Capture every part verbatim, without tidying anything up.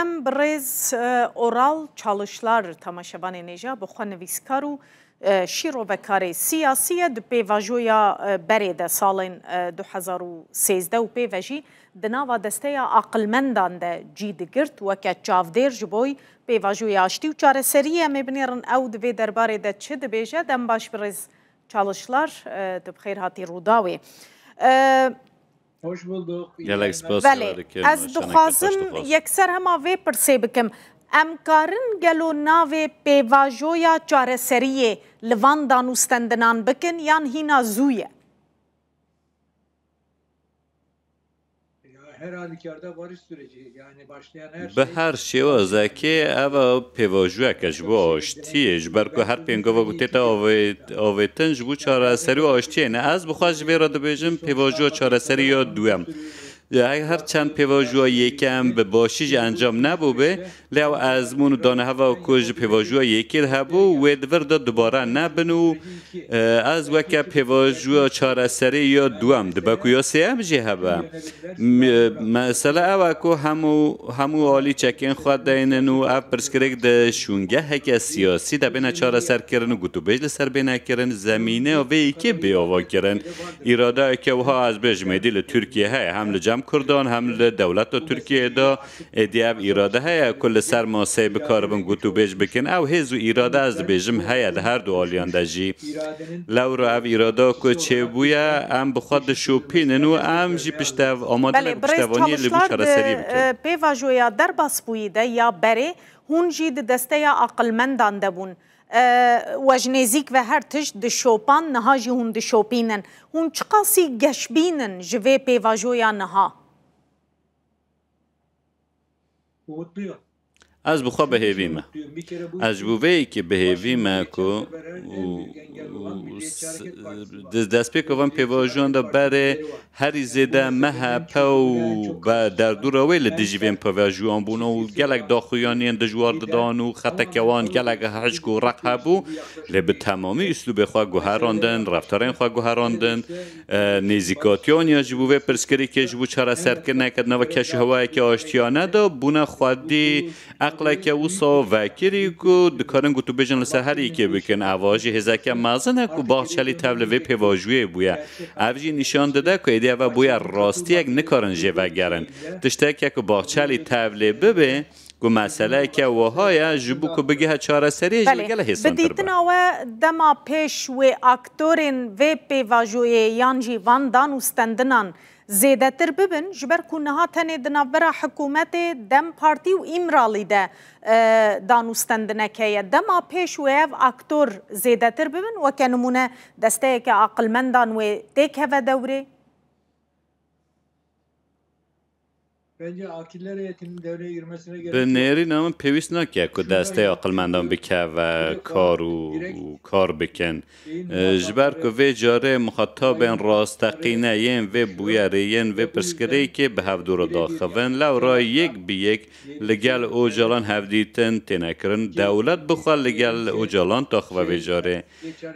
Em bi rêz, e, Oral Çalışlar temaşevanê nêja bi xwe nivîskar û, e, şîrovekarê siyasî ye. Di pêvajoya, e, berê de salên, e, du hezar û sêzdeh û pê ve jî di nava desteya aqilmendan de cî digirt weke çavdêr ji bo pêvajoya aştî û çareseriyê. Em ê binêrin ew di vê derbarê de çi dibêje. Dem baş bi rêz Çalışlar, e, tu bi xêr hatî Rûdawê. E, Hoş bulduk. Gelek spas Belê, dikim, ez dixwazim yekser hema vê pirsê bikim. Em karin gelo navê pêvajoya çareseriyê li van danûstendinan bikin yan hîna zû ye? Ya, her halükarda barış süreci, yani başlayan her Bi şey her şêwazekê ev e pêvajoyeke ji bo aştiyê, ji ber ku her pêngava ku tête avê-, avêtin ji bo çareserî û aştiyê ne. Ez bi xwe ji vê re dibêjim pêvajoya çareserî ya duyem. Ya, her çend pêvajoya yekem bi başî jî encam nebûbê, lê ew ezmûn û daneheva ku ji pêvajoya yekê de hebû, wê di vir de dubare nebin û, e, ez weke pêvajoya çareserî ya duwem dibe ku ya sêyem jî hebe. M-, mesele ew e ku hemû, hemû alî çekên xwe deynin û ev pirsgirêk di şûngeheke siyasî de bêne çareserkirin û gotûbêj li ser bêne kirin, zemîneya vê yekê bê avakirin. Îradeyeke wiha ez bêjim êdî li Tirkiyê heye, hem li cem Kurdan, hem li dewleta Tirkiyeyê de êdî ev îrade heye ku li ser maseyê bikaribin gotûbêj bikin. Ew hêz û îrade ez dibêjim heye di her du aliyan de jî. Lewra ev îrada ku çêbûye, em bi xwe dişopînin û em jî piştev-, amade ne Belê, ku birêz piştevaniyê li Çalışlar di, çareseriyê bikin. e, pêvajoya derbasbûyî de ya berê hûn jî di desteya aqilmendan de bûn. E, we ji nêzîk ve her tişt dişopan, niha jî hûn dişopînin. Hûn çiqasî geşbîn in ji vê pêvajoya niha? Umutluyum. Ez bi xwe bi hêvî me. Ez ji bo vê yekê bi hêvî me ku û, û s-, di destpêka van pêvajoyan de berê herî zêde MHP û be derdora wê li dijî vên pêvajoyan bûn û gelek daxuyaniyên dijwar didan û xeteke wan gelek hişk û req hebû. Lê bi temamî uslûbê xwe guherandin, reftarên xwe guherandin, e, nêzîkatiyan ya ji bo vê pirsgirêkê, ji bo çareserkirineke di nava keşûhewayeke aştiyane de bûne xwedî eqleke wisa vekirî ku dikarin gotûbêjin li ser her yekê bikin. Eva jî hêzeke mezin e ku Bahçelî tev li vê pêvajoyê bûye. Ev jî nîşan dide ku êdî eve bûye rastiyek, nikarin jê vegerin. Tişteke ku Bahçelî tev lê bibe, ku meseleyeke wiha ye, ji bo ku bigihe çareseriyê, ji Belê, gelek bi hêsantir be. dîtina we dema pêş wê aktorên vê pêvajoyê yan jî van dan û stendinan zêdetir bibin, ji ber ku niha tenê di navbera hikûmetê DEM Partî û Îmralî de, e, dan û stendinek heye. Dema pêş wê ev aktor zêdetir bibin, weke nimûne desteyeke aqilmendan wê têkeve dewrê? Bence akiller heyetinin devreye girmesine gerek Bi yok. nêrîna min pêwîst nake ku Şunlar destê ya- aqilmendan bikeve kar û, û kar bikin. Beyin E, ji ber ku vê carê muxatabên rasteqîne yên vê bûyerê, yên vê pirsgirêkê bi hevdû re daxivin, lewra yek bi yek li gel Ocalan hevdîtin têne kirin. Dewlet bixwe li gel Ocalan daxive vê carê.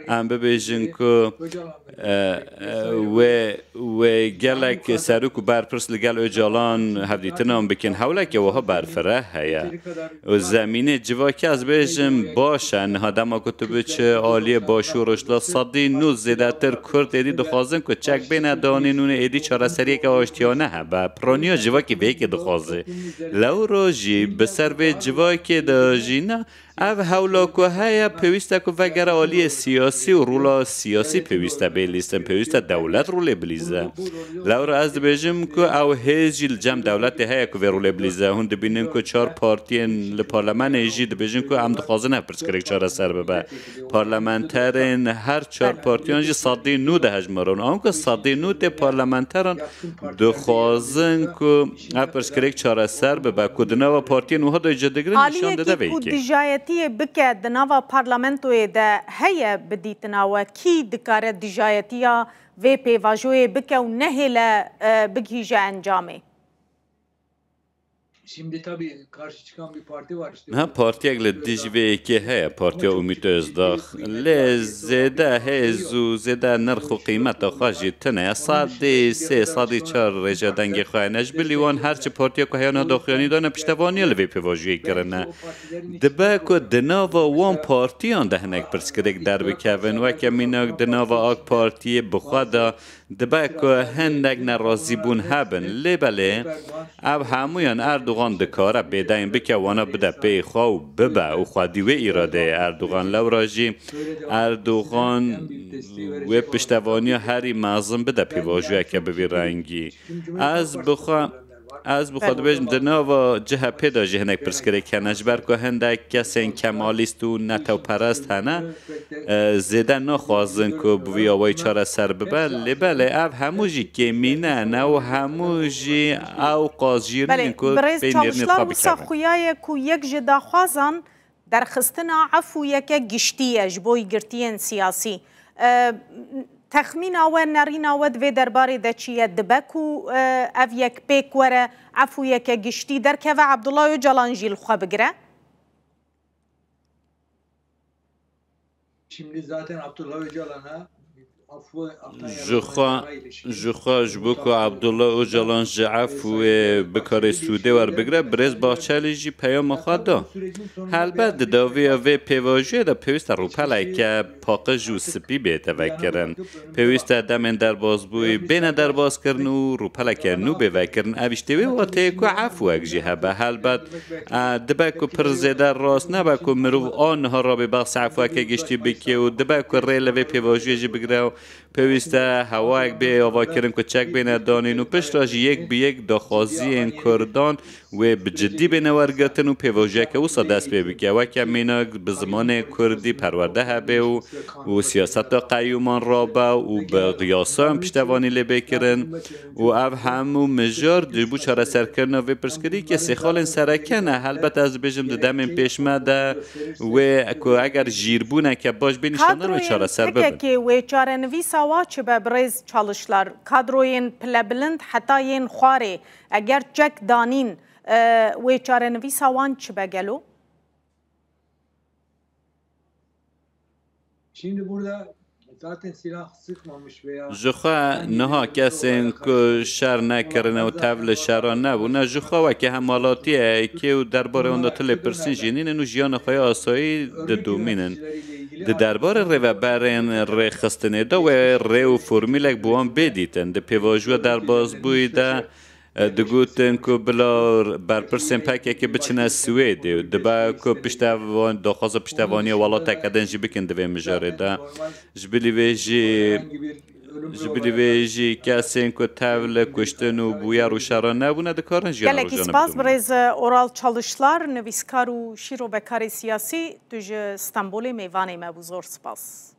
Em bibêjin ku, e, e, wê, wê gelek serok û berpirs li gel Ocalan hevdîtinan bikin. Hewleke wiha berfireh heye. Û zemînê civakî ez bêjim baş e. Niha dema ku tu biçe aliyê Başûr Rojhilata, sedî nû zêdetir Kurd êdî dixwazin ku çek bêne danîn û êdî çareseriyeke aştiyane hebe. Piraniya civakî vê yekê dixwaze. Lewra jî bi ser vê civakê de jî ne Ev hewla ku heye, pêwîst e ku vegere aliyê siyasî û rola siyasî pêwîst e bê lîstin, pêwîst e dewlet rolê bilîze. Lewra ez dibêjim ku ew hêz jî li cem dewletê heye ku vê rolê bilîze. Hûn dibînin ku çar partiyên li parlamenê jî dibêjin ku em dixwazin ev pirsgirêk çareser bibe. Parlamenterên her çar partiyan jî sedî nû dihejmirin. Anku sedî nû tê parlamenteran dixwazin ku ev pirsgirêk çareser bibe, ku di nava partiyên wiha de cih digirin, nîşan dide vê Aliyekî ku yekê. dijayetiyê bike di nava parlamentoyê de heye bi dîtina we? Kî dikare dijayetiya vê pêvajoyê bike û nehêle, e, bigihîje encamê? Şimdi tabii karşı çıkan bir parti var işte. Ha, partiyek li dijî vê yekê heye, Partiya Umît Ozdag. Lê zêde hêz û zêde nirx û qîmeta xwe jî tune ye. Sedî sê, sedî çar rêje dengê xwe hene. Ji bilî wan her çi partiya ku heyana daxuyanî dane piştevaniya li vê pêvajoyê kirine. Dibe ku di nava wan partiyan de hinek pirsgirêk derbikevin. Weke mînak di nava AK Partiyê bi xwe de dibe ku hindek nerazîbûn hebin. Lê belê ev hemûyan Erdogan dikare bêdeyn bike, wana bide pey xwe û bibe û xwedî wê îradeyê Erdogan. Lewra jî Erdogan wê piştevaniya herî mezin bide pêvajoyeke bi vî rengî. Ez bi xwe Ez bi xwe dibêjim, di nava C H P de jî hinek pirsgirêk hene, ji ber ku hindek kesên kemalîst û netewperest hene, e, zêde naxwazin ku bi vî awayî çareser bibe. Lê belê ev hemû jî kêmîne ne û hemû jî ew qazjîrîn in ku pey nêrînê xwe bikevin. Belê, birêz Çavuşlar wisa xuya ye ku yek ji daxwazan derxistina efûyeke giştî ye ji bo yekgirtiyên siyasî. E, texmîna we, nerîna we di vê derbarê de çi ye? Dibe ku, e, ev yek pêk were, efûyeke giştî derkeve, Abdullah Ocalan jî li xwe bigire? Şimdi zaten Abdullah Öcalan'a affı, afftan Ji yana xwe, olmayı ile ilişkin ji xwe, ji bo ku Abdullah Ocalan ji efûyê bikare sûdê werbigire, birêz Bahçelî jî peyama xwe da. Helbet di dawiya vê pêvajoyê de pêwîst e rûpeleke paqij û spî bête vekirin. Pêwîst e demên derbazbûyî bêne derbazkirin û rûpeleke nû bê vekirin. Ev jî tê wê wateyê ku efûyek jî hebe. Helbet, e, dibe ku pir zêde rast nebe ku mirov a niha rabê behsa efûyeke giştî bike û dibe ku rê li vê pêvajoyê jî bigire û pêwîst e hewayek bê avakirin ku çek bêne danîn û piştre jî yek bi yek daxwaziyên Kurdan wê bi cidî bêne wergirtin û pêvajoyeke wisa dest pê bike. Weke mînak bi zimanê kurdî perwerde hebe û, û siyaseta qeyûman rabe û bi yasayan piştevanî lê bê kirin û ev hemû mijar ji bo çareserkirina vê pirsgirêkê sê xalên sereke ne. Helbet ez dibêjim di demên pêş me de wê ku eger jîrbûneke baş bê nîşandan wê çareser bibin. Kadroyên P K K wê çarenivîsa wa çi be birêz Çalişlar? Kadroyên pilebilind heta yên xwarê eger çek danîn, e, wê çarenivîsa wan çi be gelo? Şimdi burada zaten silah sıkmamış veya Ji xwe niha kesên ku şer nekirine û tev li şera nebûne, ji xwe weke hemwelatiyekê û derbarê wan de tu lêpirsîn jî nînin û jiyana xwe ya asayî didomînin. Di derbarê rêveberên rêxistinê de wê rê û formûlek bi wan bê dîtin. Di pêvajoya derbazbûyî de, e, digotin ku bila berpirsên P K K biçine Swêdê û dibe ku piştevan-, daxwaza piştevaniya welateke din jî bikin di vê mijarê de. Ji bilî vê jî, ji bilî vê jî kesên ku tev li kuştin û bûyer û şeran nebûne dikarin jiyana rojane bidome. Gelekî spas birêz Oral Çalişlar, nivîskar û şîrovekarê siyasî, tu ji Stenbolê mêvanê me bû. Zor spas.